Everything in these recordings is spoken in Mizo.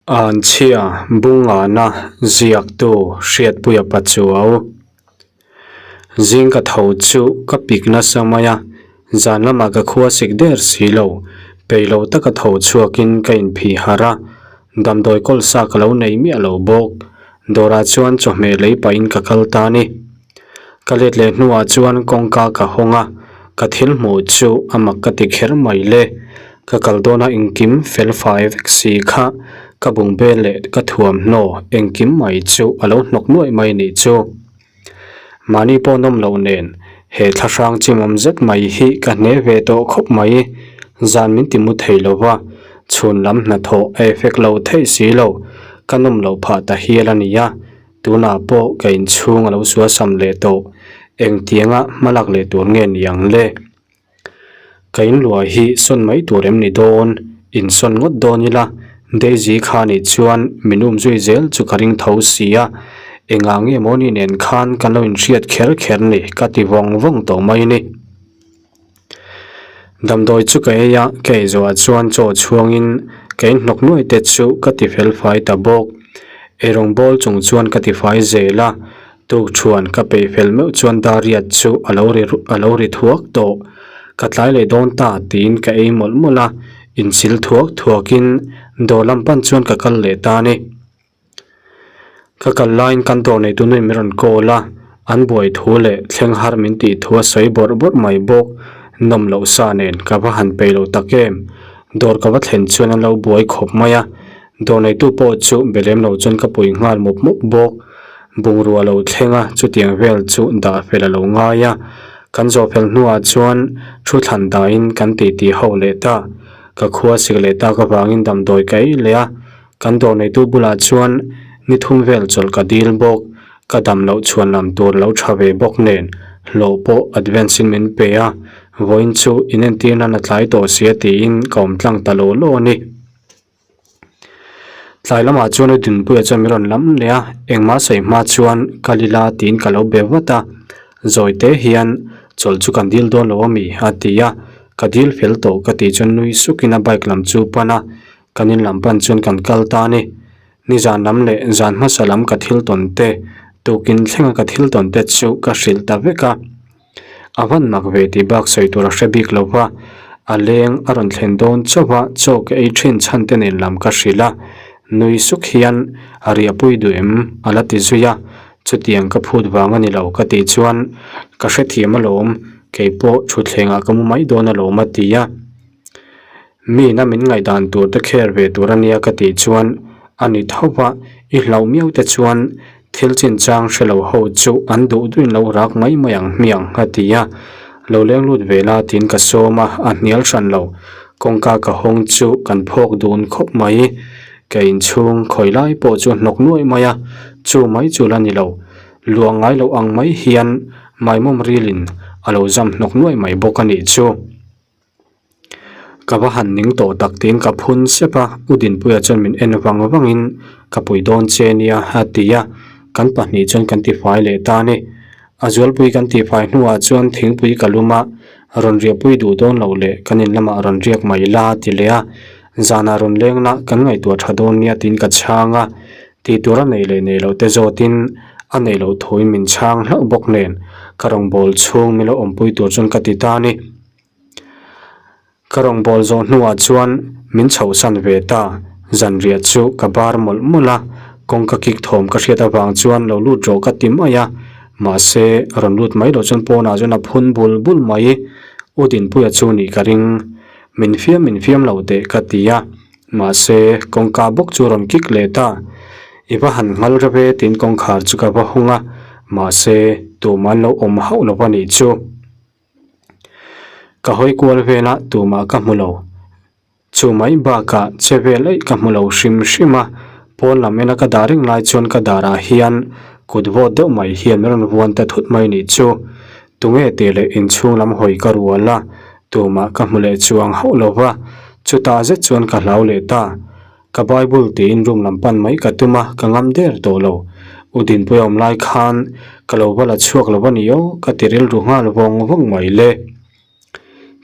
Anchhia Bungana ziaktu Hriatpuia Pachuau. Zing ka tho chu ka pik nasa mai a, zan lamah ka khua sik der si lo, peih lo taka tho chhuakin ka inphih harh a, damdawi kawl sa ka lo nei miah lo bawk. Dawrah chuan chawhmeh lei pahin ka kal ta a ni. Ka let leh hnuah chuan kawngka ka hawng a, ka thil hmuh chu a mak ka ti kher mai le. Ka kal dawna engkim fel fai vek si kha ka bungbel leh ka thuamhnaw engkim mai chu a lo hnawk nuaih mai nih chu. Mahni pawh nawm loh nen he thlahrang chimawm zet mai hi ka hne ve tawh khawp mai. Zan min ti mu thei lo va, chhun lam hnathawh a effect lo theih si lo, ka nawm loh phah ta hial a nia. Tunah pawh ka inchhung a lo suasam leh tawh, engtianga hmalak leh tur nge ni ang le? Ka inluah hi sawn mai tur em ni dawn? Insawn ngawt dawn ila, Daisy kha nih chuan min um zui zel chu ka ring tho si a, engah nge maw ni nen khan kan lo inhriat kher kher ni ka ti vawng vawng tawh mai ni. Damdawi chu ka ei a, ka ei zawhah chuan chaw chhuangin ka inhnawk nuai te chu ka ti fel fai ta bawk. Eirawng bawl chung chuan ka ti fai zel a, tukṭhuan ka peih fel meuh chuan Dariat chu a lo ri a lo ri thuak tawh. Ka tlai leh dawn ta tiin ka ei mawlh mawlh a, insil thuak thuakin dawr lam pan chuan ka kal leh ta a ni. Ka kal laiin kan dawr neitu nuin min rawn call a, an buai thu leh thleng har min tih thu a sawi bawrh bawrh mai bawk. Nawm loh sa nen ka va han peih lo tak em. Dawr ka va thlen chuan an lo buai khawp mai a, dawr neitu pawh chu be lem lo chuan ka pui nghal mup mup bawk. Bungrua lo thleng a, chutiang vel chu dah fel a lo ngai a. Kan zawh fel hnuah chuan thu thlan dahin kan titi ho leh ta. Ka khua sik leh tak avangin damdawi ka ei leh a. Kan dawr neitu bulah chuan ni thum vel chawlh ka dil bawk, ka dam loh chhuan lam tur lo tha ve bawk nen hlawh pawh advance in min pe a, vawiin chu inentir nan a tlai tawh sia tiin ka awm tlang ta law law a ni. Tlai lamah chuan a Dinpuia chuan min rawn lam leh a, engmah sawi hma chuan ka lila tiin ka lo be vat a, zawi te hian chawlh chu kan dil dawn lo a mi a ti a, ka dil fel tawh ka tih chuan nui sukin a bike lam chu pan a, Kan in lam pan chuan kan kal ta a ni. Nizan lam leh zan hmasa lam ka thil tawn te, tukin thlenga ka thil tawn te chu ka hrilh ta vek a. A van mak ve tih bak sawi tur a hre bik lo va, a leng a rawn thlen dawn chauh a, chaw ka ei thin chhan te nen lam ka hrilh a. Nui suk hian a riahpui duh em a la ti zui a, chutiang ka phut vang a ni lo ka tih chuan ka hrethiam alawm, keipawh thutthlengah ka mu mai dawn alawm a ti a. Mina min ngaihdan tur te kher ve tur a nia ka tih chuan a ni tho va, i hlauh miau te chuan thil chinchang hre lo ho chu an duh duhin lo rak mai mai ang hmiang a ti a, lo leng lut ve la tiin ka sawm a, a hnial hran lo. Kawngka ka hawng chu kan phawk dun khawp mai, ka inchhung khawi lai pawh chu hnawk nuaih mai a, chu mai chu la ni lo. Luah ngai loh ang mai hian maimawm rilin a lo zam hnawk nuaih mai bawk a nih chu. Ka va han ning tawh tak tiin ka phun sep a, U Dinpuia chuan min en vang vangin ka pui dawn che nia a ti a, kan pahnih chuan kan tifai leh ta a ni. A zualpui kan tifai hnuah chuan thingpui ka lum a, rawn riahpui duh dawn loh leh kan in lamah rawn riak mai la a ti leh a, zanah rawn leng la kan ngaihtuah tha dawn nia tiin ka chhang a, tih tur a nei leh nei loh te zawtin a neih loh thuin min chhang hlauh bawk nen ka rawngbâwl chhung min lo awmpui tur chuan ka ti ta a ni. Ka rawngbâwl zawh hnuah chuan min chhohsan ve ta, zanriah chu ka bar mawlh mawlh a, kawngka kik thawm ka hriat avang chuan lo lut rawh ka ti mai a, mahse rawn lut mai loh chuan pawnah chuan a phun bul bul mai, U Dinpuia chu nih ka ring, min fiam min fiam lo teh ka ti a, mahse kawngka bawk chu rawn kik leh ta, i va han nghal reuh e tiin kawngkhar chu ka va hung a, mahse tumah an lo awm hauh lo va nih chu. Ka hawi kual vel a tumah ka hmu lo. Chu mai bakah che vel eih ka hmu lo hrim hrim a, pawn lam ena ka dah reng lai chuan ka darah hian kut vawt deuh mai hian min rawn vuan ta thut mai nih chu. Tunge tih leh inchhung lam hawi ka rual a, tumah ka hmu leh chuang hauh lo va, chutah zet chuan ka hlau leh ta. Ka Bible tiin room lam pan mai ka tum a, ka ngam der tawh lo. U Dinpuia awm lai khan ka lo va la chhuak lo a ni aw, ka ti rilru nghal vawng vawng mai le.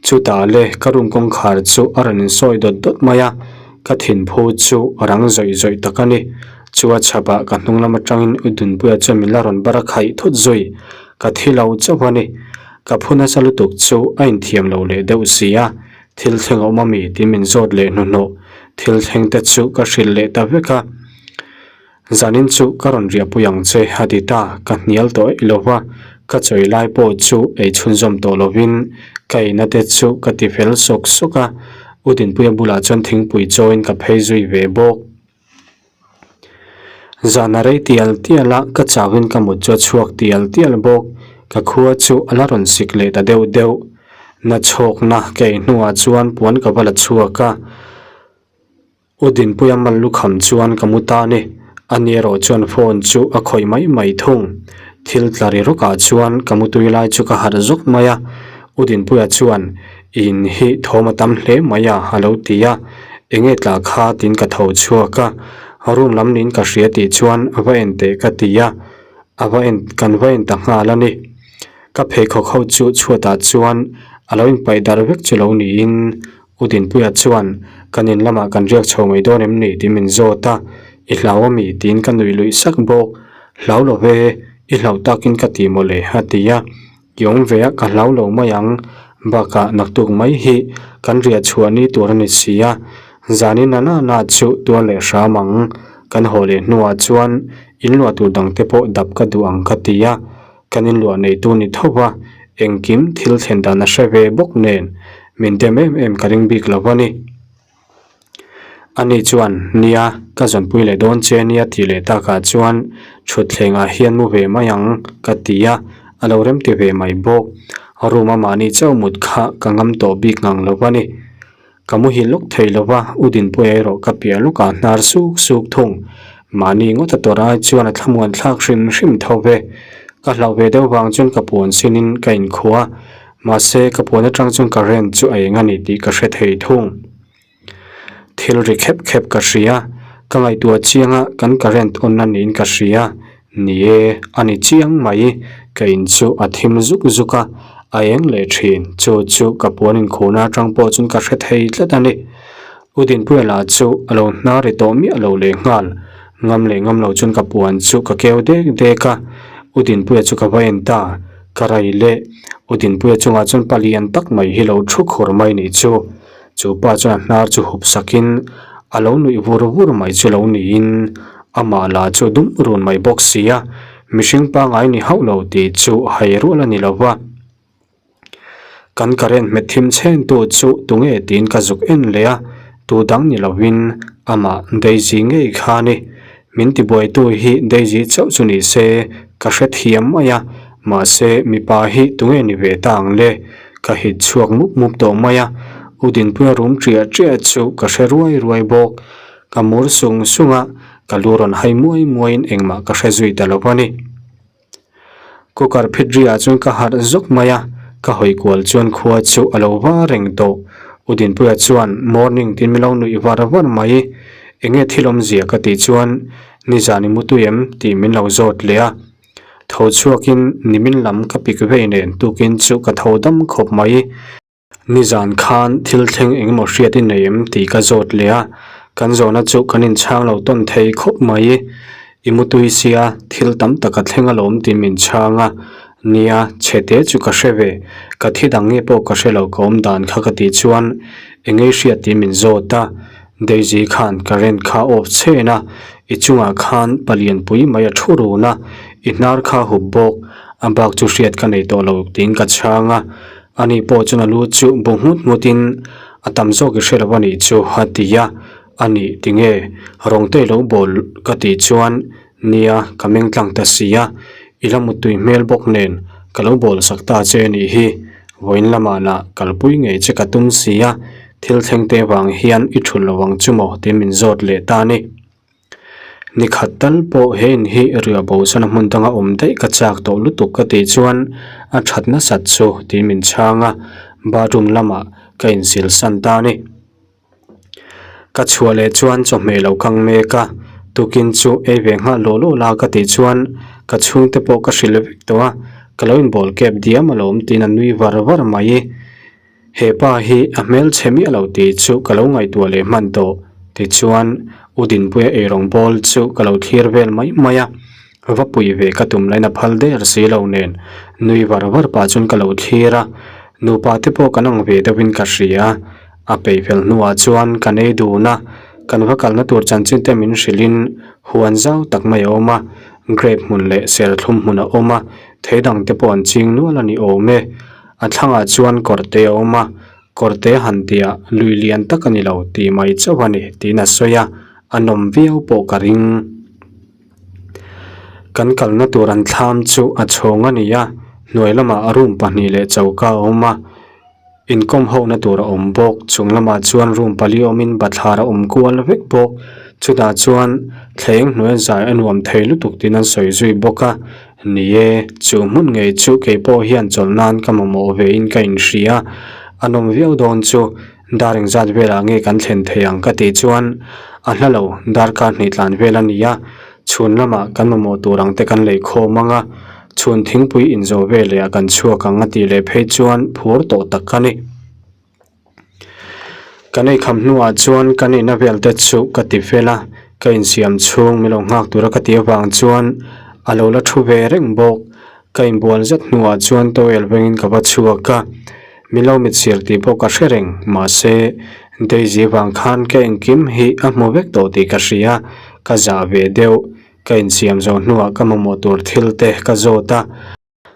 Chutah le ka room kawngkhar chu a rawn insawi dawt dawt mai a, Ka thinphu chu rang zawih zawih tak a ni. Chu a chhapah ka hnung lam atangin U Dunpuia chuan min la rawn bar a khaih thut zui. Ka thi lo chauh a ni. Ka phu nasa lutuk chu a inthiam lo leh deuh si a, thil thleng a awm a mi tih min zawt leh hnuhnawh. Thil thleng te chu ka hrilh leh ta vek a. Zanin chu ka rawn riahpui ang che a ti ta, ka hnial tawh eih lo va, ka chawi lai pawh chu ei chhunzawm tawh lovin ka eina te chu ka ti fel sawk sawk a, U Dinpuia bulah chuan thingpui chawiin ka phei zui ve bawk. Zan a rei tial tial a, ka chauhin ka mut chu a chhuak tial tial bawk, ka khua chu a la rawn sik leh ta deuh deuh. Na chhawkna ka ei hnuah chuan puan ka va la chhuak a. U Dinpuia mal lukham chuan ka mu ta ni. Ani erawh chuan phone chu a khawih mai mai thung. Thil tla ri rawkah chuan ka mu tui lai chu ka harh zawk mai a. U Dinpuia chuan, I in hi thawm a tam hle mai a, a lo ti a. Enge tla kha tiin ka tho chhuak a. Room lam niin ka hria tih chuan a va en teh ka ti a. A va en, kan va en ta nghal a ni. Ka pheikhawk ho chu chhuatah chuan a lo inpaih darh vek chu lo niin U Dinpuia chuan, Kan in lamah kan riak chho mai dawn em ni? tih min zawt a, I hlau a mi? tiin ka nuih luih sak bawk. Hlau lo ve, i hlauh takin ka ti mawle, a ti a. I awm ve a, ka hlau lo mai ang. Bakah naktuk mai hi kan riah chhuah ni tur a ni si a, zanin a nana chu tuar leh hram ang. Kan haw leh hnuah chuan in luah tur dangte pawh dap ka duh ang ka ti a. Kan inluah neitu ni tho va, engkim thil thlen dan a hre ve bawk nen min dem em em ka ring bik lo a ni. Ani chuan, Nia, ka zawnpui leh dawn che nia tih leh takah chuan thutthlengah hian mu ve mai ang ka ti a, a lo remti ve mai bawk. Room a mahni chauh mut kha ka ngam tawh bik ngang lo a ni. Ka muhil lawk thei lo va, U Dinpuia erawh ka piah lawkah hnar suk suk thung. Mahni ngawt a tawrh ai chuan a thlamuan thlak hrim hrim tho ve. Ka hlauh ve deuh vang chuan ka puan sinin ka inkhua a, mahse ka puan atang chuan current chu a eng a ni tih ka hre thei thung. Thil ri khep khep ka hria, ka ngaihtuah chiang a, kan current on na niin ka hria. Ni e, a ni chiang mai, ka in chu a thim zuk zuk a, a eng leh thin, chu chu ka puan inkhurna atang pawh chuan ka hre thei tlat a ni. U Dinpuia lah chu a lo hnar ri tawh miah lo leh nghal, ngam leh ngam lo chuan ka puan chu ka keu dek dek a, U Dinpuia chu ka va en ta, ka rai leh, U Dinpuia chungah chuan palian tak mai hi lo thu khur mai nih chu. Chu pa chuan a hnar chu hup sakin a lo nuih vur vur mai chu lo niin amah lah chu dum run mai bawk si a, mihring pangngai ni hauh lo tih chu hai rual a ni lo va. Kan current hmet thim chhen tu chu tunge tiin ka zuk en leh a, tu dang ni lovin amah Daisy ngei kha a ni. Min tibuaitu hi Daisy chauh chu ni se ka hrethiam mai a, mahse mipa hi tunge ni ve ta ang le? Ka hit chhuak mup mup tawh mai a, U Dinpuia rum ṭiah ṭiah chu ka hre ruai ruai bawk. Ka mur sung sung a, ka lu rawn hai muai muaiin engmah ka hre zui ta lo a ni. Cooker phit riah chuan ka harh zawk mai a, ka hawi kual chuan khua chu a lo va reng tawh. U Dinpuia chuan morning tiin min lo nuih var var mai. Enge thil awmzia ka tih chuan nizan i mutui em tih min lo zawt leh a. Tho chhuakin nimin lam ka pik vei nen tukin chu ka tho dam khawp mai. Nizan khan thil thleng engemaw hriat i nei em tih ka zawt leh a, kan zawhna chu kan inchhang lo tawn thei khawp mai. I mutui sia thil tam tak a thleng alawm tih min chhang a, nia chhe te chu ka hre ve, ka thi dang nge pawh ka hre lo ka awm dan kha ka tih chuan engei hriat tih min zawt a, Daisy khan current kha off chhen a, i chungah khan palianpui mai a thu run a, i hnar kha hup bawk, a bak chu hriat ka nei tawh lo tiin ka chhang a. Ani pawh chuan a lu chu bu nghut nghut in a tam zawk i hre lo a nih chu a ti a, a nih tinge rawng te lo bawl ka tih chuan nia ka meng tlang ta si a, i la muttui hmel bawk nen ka lo bawl sak ta che a nih hi, vawiin lamah lah kalpui ngei che ka tum si a, thil thleng te vang hian i thulh lo ang chu maw tih min zawt leh ta a ni. Ni khat tal pawh he in hi riah bo chuan a hmun danga awm daih ka chak tawh lutuk ka tih chuan a that nasat chu tih min chhang a, bathroom lamah ka insil san ta a ni. Ka chhuah leh chuan chawhmeh lo kang mek a, tukin chu ei ve nghal law law la ka tih chuan ka chhungte pawh ka hrilh vek tawh a, ka lo inbawl kep diam alawm tiin a nui var var mai. He pa hi a hmelchhe miah lo tih chu ka lo ngaihtuah leh hman tawh. Tichuan, U Dinpuia eirawng bawl chu ka lo thlir vel mai mai a, va pui ve ka tum lain a phal der si lo nen nui var var pah chuan ka lo thlir a, nupa te pawh kan ang ve deuhin ka hria. A peih fel hnuah chuan kan ei dun a, kan va kalna tur chanchin te min hrilhin huan zau tak mai a awm a, grape hmun leh serthlum hmun a awm a, thei dang te pawh an ching nual a ni awm e. A thlangah chuan kawrte a awm a, kawrte han tihah lui lian tak a ni lo tih mai chauh a ni tiin a sawi a, a nawm viau pawh ka ring. Kan kalna tur an thlam chu a chhawng a ni a, hnuai lamah room pahnih leh choka a awm a. Inkawm hohna tur a awm bawk. Chung lamah chuan room pali awmin bathlar a awm kual vek bawk. Chutah chuan thleng hnuai zai a nuam thei lutuk tiin an sawi zui bawk a. Ni e, chu hmun ngei chu kei pawh hian chawlh nan ka mamawh vein ka inhria. A nawm viau dawn chu dar engzat velah nge kan thlen thei ang ka tih chuan a hla lo darkar hnih tlan vel a ni a. Chhun lamah kan mamawh tur ang te kan lei khawm ang a, chhun thingpui inzawh veleh ah kan chhuak ang a tih leh phei chuan phur tawh tak a ni. Kan eikham hnuah chuan kan inna vel te chu ka ti fel a, ka insiam chhung min lo nghak tura ka tih avang chuan a lo la thu ve reng bawk. Ka inbual zet hnuah chuan towel vengin ka va chhuak a, min lo mitsir tih pawh ka hre reng, mahse Daisy vang khan ka engkim hi a hmu vek tawh tih ka hria, ka zah ve deuh, ka insiam zawh hnuah ka mamawh tur thil te ka zawt a,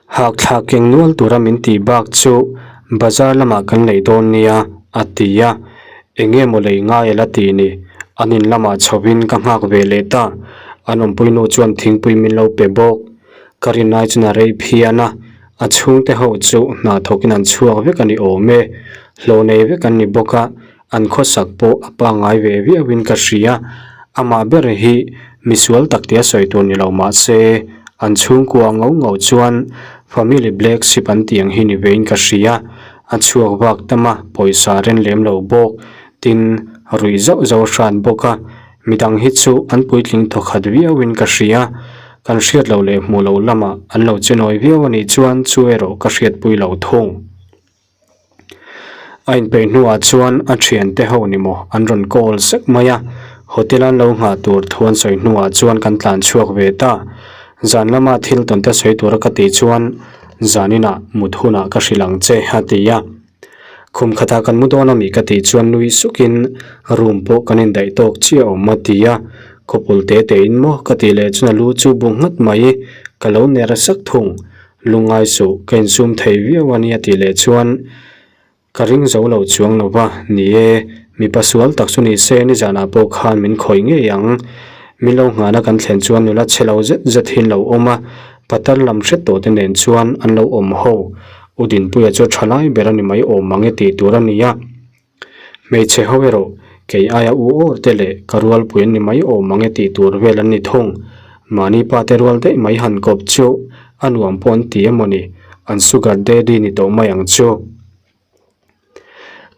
hakthlak keng nual tura min tih bak chu bazar lamah kan lei dawn nia a ti a, eng nge maw lei ngai a la ti ni, an in lamah chhovin ka nghak ve leh ta, an awmpui nu chuan thingpui min lo pe bawk. Ka rin lai chuan a rei phian a, a chhungte ho chu hna thawkin an chhuak vek a ni awm e. Hlawh nei vek an ni bawk a, an khawsak pawh a pangngai ve viauin ka hria. Amah ber hi misual tak tia sawi tur ni lo mah se, an chhungkua ngau ngau chuan family black sheep an tih ang hi ni vein ka hria. A chhuak vak tam a, pawisa ren lem lo bawk, tin ruih zauh zauh a hran bawk a. Midang hi chu an puitling thawkhat viauin ka hria, kan hriat loh leh hmuh loh lamah an lo che nawi viau a nih chuan chu erawh ka hriatpui lo thung. A inpeih hnuah chuan a thiante ho ni maw an rawn call sek mai a, hotel an lo nghah tur thu an sawi hnuah chuan kan tlan chhuak ve ta. Zan lama thil tawn te sawi tura ka tih chuan zaninah mut hunah ka hrilh ang che a ti a. Khum khatah kan mu dawn a mi ka tih chuan nui sukin room pawh kan indaih tawk chiah awm a ti a, khawpul te te in maw ka tih leh chuan a lu chu bu nghat mai, ka lo ner sak thung, lungngai suh ka insum thei viau a nia tih leh chuan ka ring zo lo chuang lo va, ni e, mipa sual tak chu ni se nizanah pawh khan min khawih ngei ang, min lo nghahna kan thlen chuan nula chhe lo zet zet hi an lo awm a, patar lam hret tawh te nen chuan an lo awm ho. U Dinpuia chu tha lai ber a ni mai awm mang e tih tur a ni a. Hmeichhe ho erawh kei aia u awr te leh ka rualpui an ni mai awm mang e tih tur vel an ni thung. Mahni pa te rual daih mai han kawp chu a nuam pawh an ti emaw ni, an sugar daddy ni tawh mai ang chu.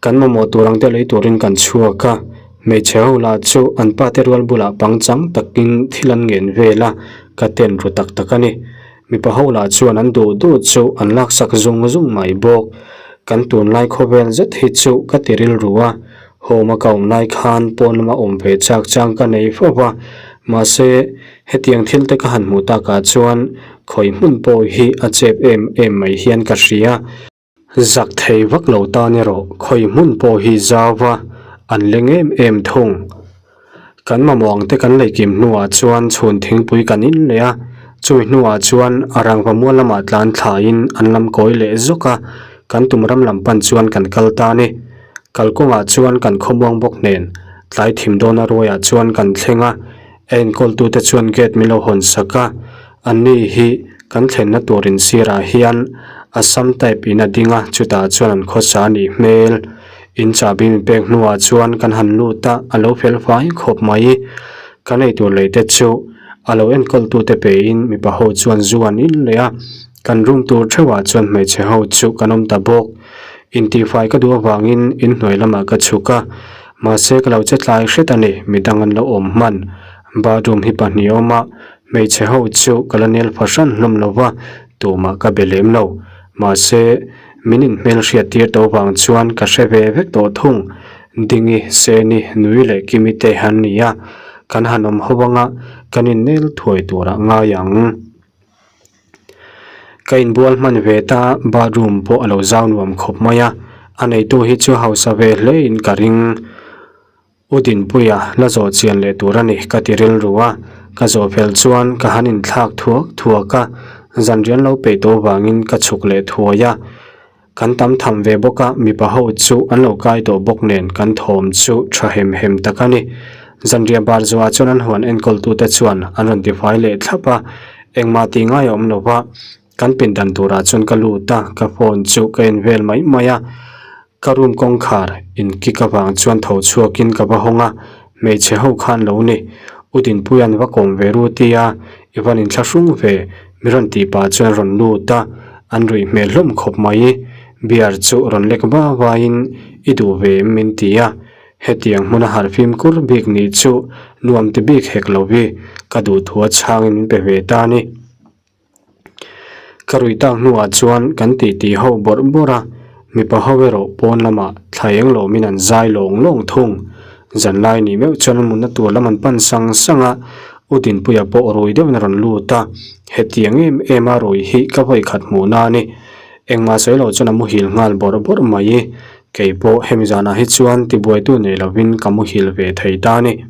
Kan mamawh tur ang te lei turin kan chhuak a, hmeichhe ho lah chu an pa te rual bulah pangchang takin thil an ngen vel a, ka ten ru tak tak a ni. Mipa ho lah chuan an duh duh chu an laksak zung zung mai bawk. Kan tunlai khawvel zet hi chu ka ti rilru a, home a ka awm lai khan pawn lama awm ve chak chang ka nei fo va, mahse hetiang thil te ka han hmuh takah chuan khawi hmun pawh hi a chep em em mai hian ka hria. Zak thei vak lo tan erawh khawi hmun pawh hi zau va, an leng em em thung. Kan mamawh ang te kan lei kim hnuah chuan chhun thingpui kan in leh a, chumi hnuah chuan a rangva mual lamah tlan thlaiin an lam kawi leh zawk a, kan tum ram lam pan chuan kan kal ta a ni. Kalkawngah chuan kan khawmuang bawk nen tlai thim dawna ruaiah chuan kan thleng a, a enkawltute chuan gate min lo hawn sak a, Anni hi kan thlenna tur in sirah hian Assam type in a ding a, chutah chuan an khawsa a nih hmel. In chahbi min pek hnuah chuan kan han lut a, a lo fel fai khawp mai. Kan eitur lei te chu a lo enkawltute pein mipa ho chuan zu an in leh a, kan room tur theuhah chuan hmeichhe ho chu kan awm ta bawk. Intihfai ka duh avangin inhnuai lamah ka chhuk a, mahse ka lo che tlai hret a ni, midang an lo awm hman. Bathroom hi pahnih a awm a, Hmeichhe ho chu ka la nel fahran hlawm lo va, tumah ka be lem lo. Mahse, min inhmelhriat tir tawh vang chuan ka hre ve vek tawh thung. Dingi, Seni, Nui leh Kimi te an ni a, kan han awm ho anga kan innel thuai turah ngai ang. Ka inbual hman ve ta, bathroom pawh a lo zau nuam khawp mai a, a neitu hi chu hausa ve hle in ka ring. U Dinpuia la zawh chian leh tur a ni ka ti rilru a, ka zawh fel chuan ka han inthlak thuak thuak a, zanrian lo peih tawh vangin ka chhuk leh thuai a. Kan tam tham ve bawk a, mipa ho chu an lo kai tawh bawk nen kan thawm chu tha hem hem tak a ni. Zanriah bar zuah chuan an huan enkawltute chuan an rawn tifai leh thlap a, engmah tih ngai a awm lo va, kan pindan turah chuan ka lut a, ka phone chu ka en vel mai mai a, ka room kawngkhar in kick avang chuan tho chhuakin ka va hawng a, hmeichhe ho khan lo ni. U Dinpuia'n va kawm ve ru tia I van inthlahrung ve, mi rawn tih pah chuan rawn lut a, an ruih hmel hlawm khawp mai. Beer chu rawn lek va vaiin i duh ve em min ti a, hetiang hmuna harh fimkhur bik nih chu nuam ti bik hek lo vi, ka duh thu a chhangin min pe ve ta a ni. Ka ruih tak hnuah chuan kan titi ho bawrh bawrh a, mipa ho erawh pawn lamah thla eng lawmin an zai lawng lawng thung. Zanlai nih meuh chuan an mutna tur lam an pan sang sang a, U Dinpuia pawh rui deuhin a rawn lut a, hetiang em em a rui hi ka vawi khat hmuh na a ni. Engmah sawi loh chuan a muhil nghal bawrh bawrh mai. Kei pawh hemi zanah hi chuan tibuaitu nei lovin ka muhil ve thei ta a ni.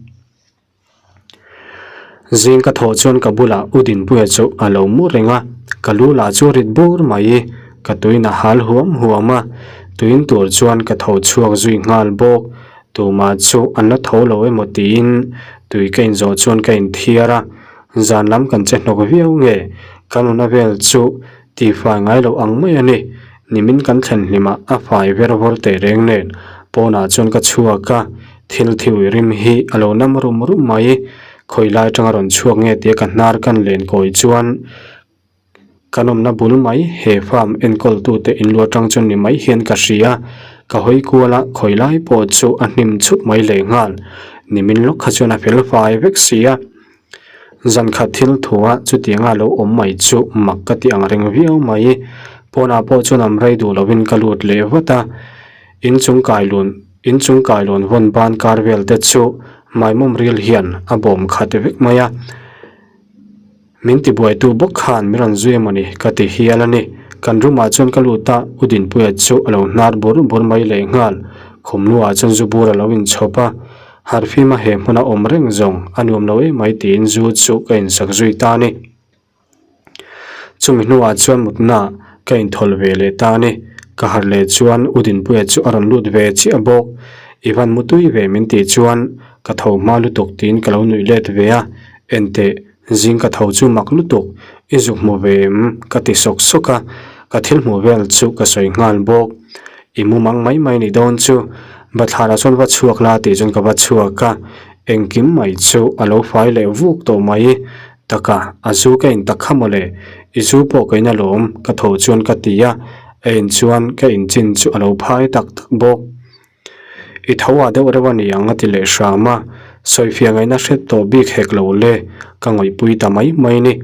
Zing ka thawh chuan ka bulah U Dinpuia chu a lo mu reng a, ka lu lah chu rit bur mai. Ka tuin a hal huam huam a, tuin tur chuan ka tho chhuak zui nghal bawk. Tumah chu an la tho lo emaw tiin tui ka inzawh chuan ka inthiar a, zan lam kan che hnawk viau nge ka nuna vel chu Tihfai ngai loh ang mai a ni. Nimin kan thlen hlimah a fai ver vawr teh reng nen pawnah chuan ka chhuak a, thil thiui rim hi a lo nam rum rum mai. Khawi lai atanga rawn chhuak nge tia ka hnar kan len kawi chuan kan awmna bul mai he farm enkawltute inlu atang chuan ni mai hian ka hria. Ka hawi kual a, khawi lai pawh chu a hnim chhup mai lehnghal. Nimin lawk kha chuan a fel fai vek si a. Zan khat thil thua chutianga lo awm mai chu mak ka ti ang reng viau mai. Pawnah pawh chuan am rei duh lovin ka lut leh vat a, inchung kailun inchung kailawn vawn ban kar vel te chu maimawm ril hian a bawm khat vek mai a. Min tibuaitu bawk khan min rawn zui emawni ka ti hial a ni. Kan room ah chuan ka lut a, U Dinpuia chu a lo hnar bur bur mai leh nghal. Khumluah chuan zu bur a lo inchhawp a. Harhfima he hmuna awm reng zawng a nuam lo emai tiin zu chu ka insak zui ta a ni. Chumi hnuah chuan mutna ka inthawlh ve leh ta a ni. Ka harh leh chuan U Dinpuia chu a rawn lut ve chiah bawk. I van mutui ve min tih chuan ka tho hma lutuk tiin ka lo nuih let ve a, Enteh, zing ka tho chu mak lutuk, i zuk hmu ve em? ka ti sawk sawk a, ka thil hmuh vel chu ka sawi nghal bawk. I mumang mai mai ni dawn chu, bathlarah chuan va chhuak la tih chuan ka va chhuak a, engkim mai chu a lo fai leh vuk tawh mai. Taka, a zu ka in tak kha mawle, i zu pawh ka in alawm, ka tho chuan ka ti a, a in chuan ka inchin chu a lo phai tak tak bawk. I tho ah deuh reuh a ni ang a ti leh hram a, sawifiah ngaihna hret tawh bik hek lo le, ka ngawihpui ta mai mai ni.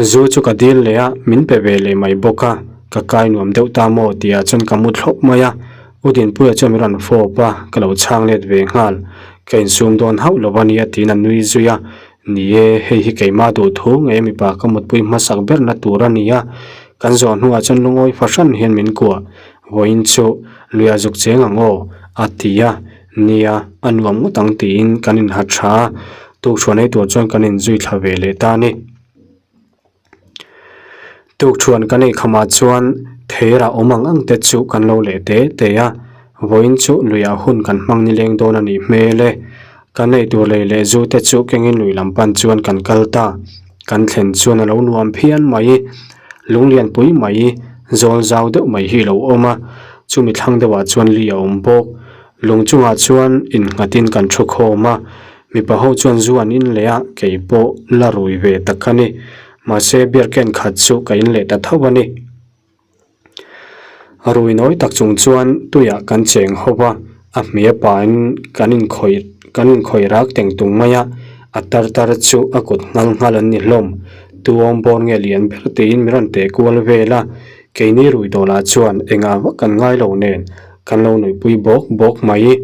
Zu chu ka dil leh a, min pe ve leh mai bawk a, ka kai nuam deuh ta maw tih ah chuan ka mu thlawp mai a, U Dinpuia chuan min rawn fawp a, ka lo chhang let ve nghal, ka insum dawn hauh lo a nia tiin a nui zui a, ni e, hei hi keimah duh thu ngei mipa ka mutpui hmasak berna tur a ni a, kan zawh hnuah chuan lungawi fahran hian min kuah, Vawiin chu luia zuk cheng ang aw, a ti a, nia, a nuam ngawt ang tiin kan inha tha a, tukṭhuan ei tur chuan kan inzui thla ve leh ta a ni. Tukṭhuan kan ei khamah chuan theirah awm ang ang te chu kan lo leh te te a, vawiin chu luiah hun kan hmang nileng dawn a nih hmel e. Kan ei tur lei leh zu te chu kengin lui lam pan chuan kan kal ta. Kan thlen chuan a lo nuam phian mai. Lunglian pui mai, zawl zau deuh mai hi a lo awm a, chumi thlang deuhah chuan li a awm bawk. Lung chungah chuan innghatin kan thu khawm a, mipa ho chuan zu an in leh a, kei pawh la rui ve tak a ni. Mahse beer can khat chu ka in leh ta tho a ni. Rui nawi tak chung chuan tuiah kan cheng ho va, a hmia pahin kan inkhawih kan inkhawih rak teng tung mai a, a tar tar chu a kut nghal nghal an ni hlawm. Tuawng bawr nge lian ber tiin min rawn teh kual vel a, keini rui dawlah chuan engah vak kan ngai lo nen. Kan lo nuihpui bawk bawk mai.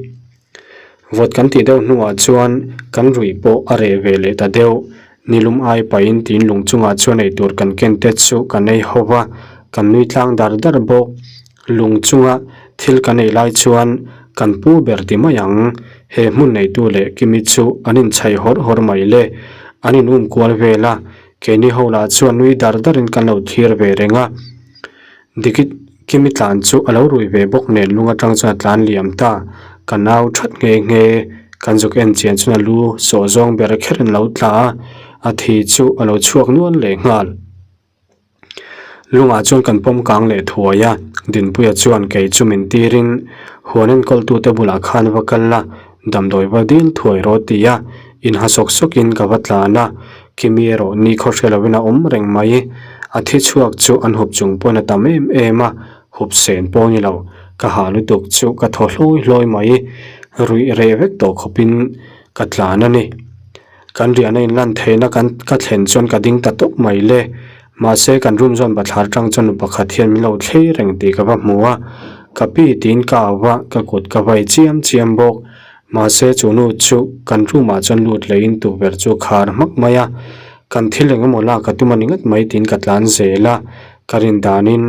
Vawt kan tih deuh hnuah chuan kan ruih pawh a reh ve leh ta deuh. Nilum ai pahin tiin lung chungah chuan eitur kan ken te chu kan ei ho va, kan nui tlang dar dar bawk. Lung chunga thil kan ei lai chuan kan pu ber ti mai ang. He hmun neitu leh Kimi chu an inchhaih hawrh hawrh mai le. An in um kual vel a, keini ho lah chuan nui dar darin kan lo thlir ve reng a. Diki Kimi tlan chu a lo rui ve bawk nen lung atang chuan a tlan liam ta. Ka nau that nghe nghe kan zuk en chian chuan a lu sawh zawng ber kher in lo tla a, a thi chu a lo chhuak nual leh nghal. Lungah chuan kan pawm kang leh thuai a, Dinpuia chuan kei chu min tirin huan enkawltute bulah khan va kal la, damdawi va dil thuai rawh ti a, inha sawk sawkin ka va tlan a, Kimi erawh ni khaw hre lovin a awm reng mai. A thi chhuak chu an hup chung pawhin a tam em em a, hup sen pawh a ni lo, ka hah lutuk chu ka thaw hlawi hlawi mai, ruih reh vek tawh khawpin ka tlan a ni. Kan riahna in lan theihna kan ka thlen chuan ka ding ta tawp mai le. Mahse kan room zawn bathlar tang chuan nu pakhat hian min lo thlei reng tih ka va hmu a. Ka pi tiin ka au va, ka kut ka vai chiam chiam bawk. Mahse chu nu chu kan room ah chuan lut leh in tukverh chu a khar hmak mai a. Kan thil eng emaw lak a tum a ni ngat mai tiin ka tlan zel a. Ka rin danin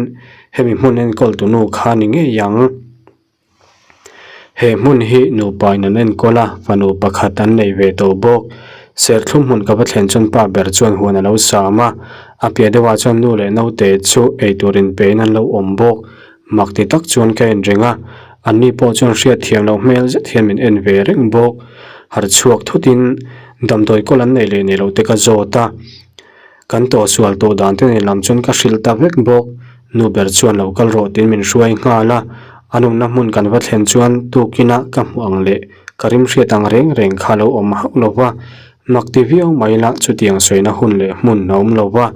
hemi hmun enkawl tu nu kha ni ngei ang. He hmun hi nupa in an enkawl a, fanu pakhat an nei ve tawh bawk. Serthlum hmun ka va thlen chuan pa ber chuan huan a lo sam a, a piah deuhah chuan nu leh naute chu eitur inpein an lo awm bawk. Mak ti tak chuan ka en reng a, anni pawh chuan hriatthiam loh hmel zet hian min en ve reng bawk. Harh chhuak thutin damdawi kawl an nei leh nei loh te ka zawt a. Kan tawh sual tawh dan te nen lam chuan ka hrilh ta vek bawk. Nu ber chuan lo kal rawh tiin min hruai nghal a. A nunna hmun kan va thlen chuan tukin a ka hmuh ang leh ka rim hriat ang reng reng kha lo awm hauh lo va. Mak ti viau mai la chutiang sawina hun leh hmun a awm lo va.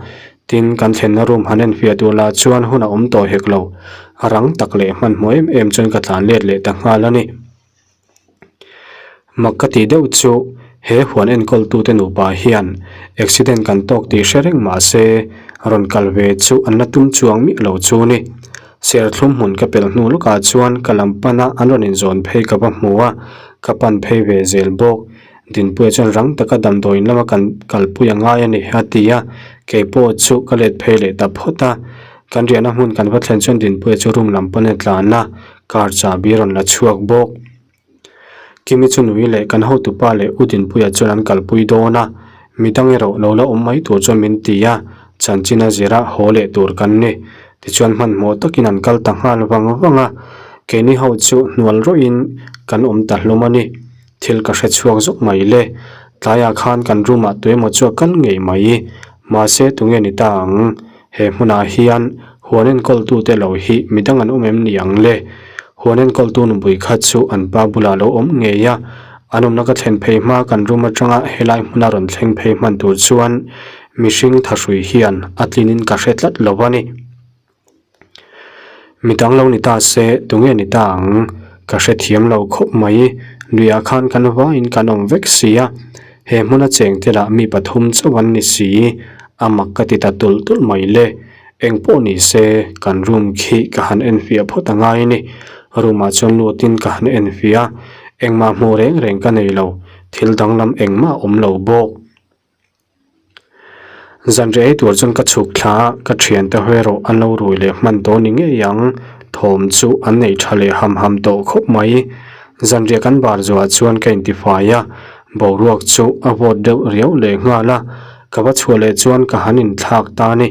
Tin, kan thlenna room han enfiah tur lah chuan hun a awm tawh hek lo. A rang tak leh hmanhmawh em em chuan ka tlan let leh ta nghal a ni. Mak ka tih deuh chu he huan enkawltute nupa hian accident kan tawk tih hre reng mah se rawn kal ve chu an la tum chuang miah lo chu ni. Serthlum hmun ka pelh hnu lawkah chuan ka lam pana an rawn inzawn phei ka va hmu a, ka pan phei ve zel bawk. Dinpuia chuan rang taka damdawiin lama kan kalpui a ngai a ni a ti a, keipawh chu ka let phei leh ta phawt a. Kan riahna hmun kan va thlen chuan Dinpuia chu room lam pawn a tlan a. Car chahbi a rawn la chhuak bawk. Kimi chu nui leh kan hotupa leh U Dinpuia chuan an kalpui dawn a, midang erawh lo la awm mai tur chuan min ti a, chanchin a zira haw leh tur kan ni. Tichuan hmanhmawh takin an kal ta nghal vang vang a, keini ho chu hnual rawhin kan awm ta hlawm a ni. Thil ka hre chhuak zawk mai le. Tlaiah khan kan room ah tuemaw chu a kal ngei mai. Mahse tunge ni ta ang? He hmunah hian huan enkawltute lo hi midang an awm em ni ang le? Huan enkawltu nupui kha chu an pa bulah lo awm ngei a, an awmna ka thlen phei hma kan room atanga helai hmuna rawn thleng phei hman tur chuan mihring thahrui hian a tlinin ka hre tlat lo a ni. Midang lo ni ta se tunge ni ta ang? Ka hrethiam lo khawp mai. Luiah khan kan vaiin kan awm vek si a, he hmuna chengte lah mi pathum chauh an ni si, a mak ka ti ta tulh tulh mai le. Eng pawh ni se, kan room khi ka han enfiah phawt a ngai a ni. Room ah chuan lutin ka han enfiah a, engmah hmuh reng reng ka nei lo, thil danglam engmah a awm lo bawk. Zan rei tur chuan ka chhuk thla a, ka thiante hawi erawh an lo rui leh hman tawh ni ngei ang, thawm chu an nei tha leh ham ham tawh khawp mai. Zanriah kan bar zuah chuan ka intifai a, boruak chu a vawt deuh riau leh nghal a, ka va chhuah leh chuan ka han inthlak ta a ni.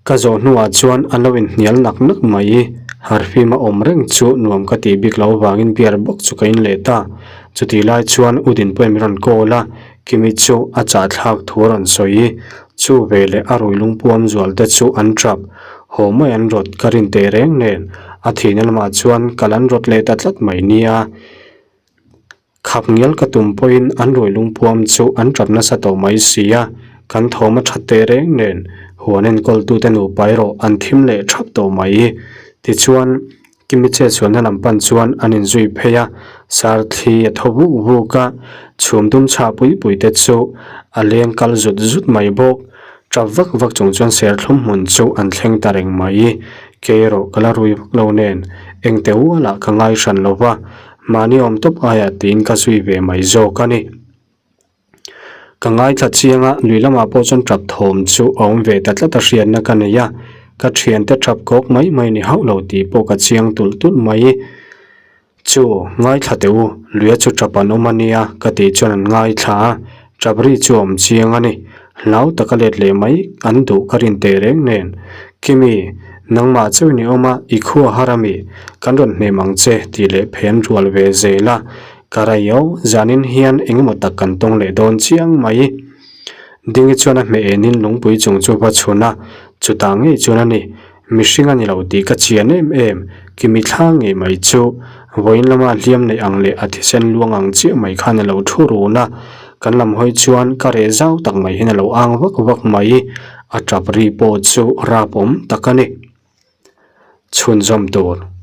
Ka zawh hnuah chuan an lo inhnial nak nak mai. Harfim a awm reng chu nuam ka tih bik loh avangin beer bawk chu ka in leh ta. Chutih lai chuan U Dinpuia min rawn call a, Kimi chu a chahthlak thu a rawn sawi. Chu veleh a rui lungpuam zual te chu an tap. Haw mai an rawt ka rin teh reng nen a thihna lamah chuan kal an rawt leh ta tlat mai nia. Khap ngial ka tum pawhin an ruai lungpuam chu an tap nasa tawh mai si a, kan thawm a that teh reng nen huan enkawltute nupa erawh an thim leh thap tawh mai. Tichuan, Kimi chetsualna lam pan chuan an inzui phei a, sar thli a thaw vuk vuk a, chhum dum chhah pui pui te chu a leng kal zut zut mai bawk. Tap vak vak chung chuan serthlum hmun chu an thleng ta reng mai. Kei erawh ka la rui vak lo nen, engte ualah ka ngai hran lo va, mahni awm tawp aiah tiin ka zui ve mai zawk a ni. Ka ngaithla chiang a, lui lamah pawh chuan tap thawm chu a awm ve ta tlat a hriatna ka nei a, ka thiante tap kawk mai mai ni hauh lo tih pawh ka chiang tulh tulh mai. Chu, ngaithla teh u, luia chu tap an awm a nia ka tih chuan an ngaithla a, tap ri chu a awm chiang a ni. Hlau taka let leh mai an duh ka rin teh reng nen. Kimi, nangmah chauhin i awm a, i khua har a mi, kan rawn hnem ang che tih leh phei an rual ve zel a. Ka raiau, zanin hian engemaw tak kan tawng leh dawn chiang mai. Dingi chuan a hmeh enin lungpui chung chu va chhun a, chutah ngei chuan a ni. Mihring a ni lo tih ka chian em em, Kimi thla ngei mai chu. Vawiin lama hliam neih ang leh a thisen luang ang chiah mai khan a lo thu run a, kan lam hawi chuan ka reh zau tak mai hian a lo ang vak vak mai. A tap ri pawh chu rap awm tak a ni. Chhunzawm tur.